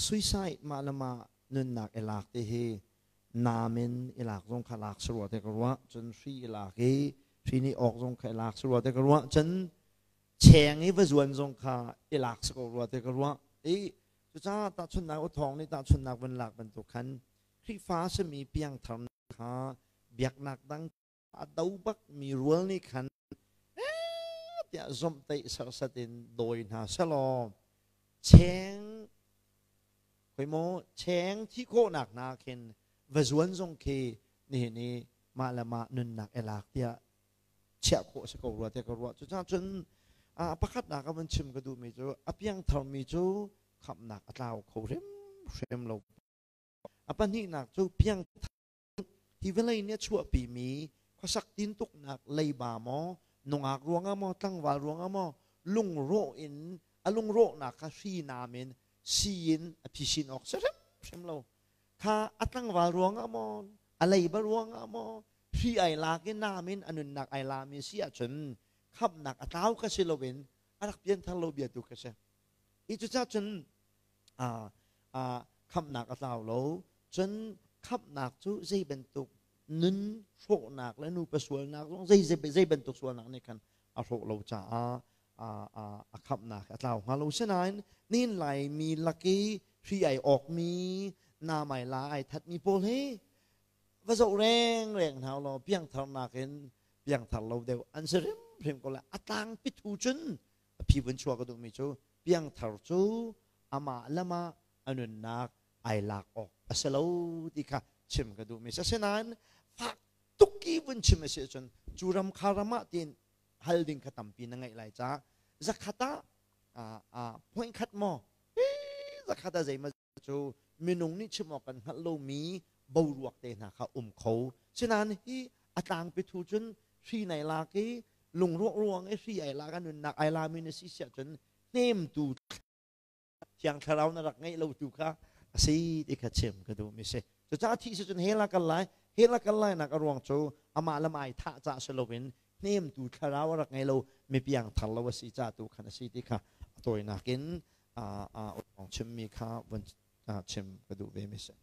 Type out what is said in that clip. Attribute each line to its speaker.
Speaker 1: Suicide mah le mah nunnak i lak ti hi naam in i lak zong kha lak si rua te ka ruah, cun hri i lak i hri nih awk zong kha i lak si rua te ka ruah, cun cheng i va zuan zong kha i lak si ko rua te ka ruah. I cucaah tahchunhnak u thawng nih tahchunhnak vun lak bantuk khan Khrihfa simi piangthar kha biaknak dang a do bak mi rual nih khan tiah zomhtaih serhsat in dawi hna selaw cheng khoi maw cheng thi khawhnak hna khin va zuan zong khi nihin i mah le mah nunnak i lak tiah chiah khawh si ko rua tiah ka ruah. Cucaah cun pakhatnak a vun chim ka duhmi cu a piangtharmi cu khamhnak a tlau kho hrimhrim lo. A pahnihnak cu piangthar hi vawlei nih a chuahpimi khuasak tintuknak leiba maw, nungak ruangah maw, tlangval ruangah maw, lungrawh in a lungrawhnak kha hri naam in sii in a phisin awk si hrimhrim lo. Kha a tlangval ruangah maw, a leiba ruangah maw, hri ai lak i naam in a nunnak ai lami si ahcun khamhnak a tlau ka si loin a rak pianthar lo bia tu ka si. Hi cucaah cun khamhnak a tlau lo. Cun khamhnak cu zei bantuk nun hrawhnak le nupa sualnak zong zei zei bantuk sualnak nih khan a hrawh lo caah a khamhnak a tlau hnga lo. Sinain nin Laimi lak i hri ai awkmi namai la ai thatmi pawl hi va zoh rengreng hna law piangtharnak in piangthar lo deuh an si hrimhrim ko lai. A tlangpi thu cun a phi vun chuah ka duhmi cu piangthar cu amah le mah a nunnak ai lak awk a si lo ti kha chim ka duhmi si. Asinain fak tuk i vun chim a si ahcun cu ram kha ram ah tiin hal ding kha tampi na ngeih lai caah zakhat ah point khat maw zakhat ah zeimaw cu minung nih chim awk kan hngalh lomi boruak te hna kha um kho. Sinain hi a tlangpi thu cun hri nai lak i lungruak ruang i hri ai lak a nunnak ai lami na si siah cun hnemtu Thiang Thlarau na rak ngeih lo tu kha a si ti kha chim ka duh mi si. Cucaah thih si cun hell ah kal lai. Hell ah kal lai nak a ruang cu amah le mah ai thah caah si loin hnemtu thlarau a rak ngei lo mi piang thar lo a si ca tu khan a si ti kha a tawinak in a chimmi kha vun chim ka duh ve mi si.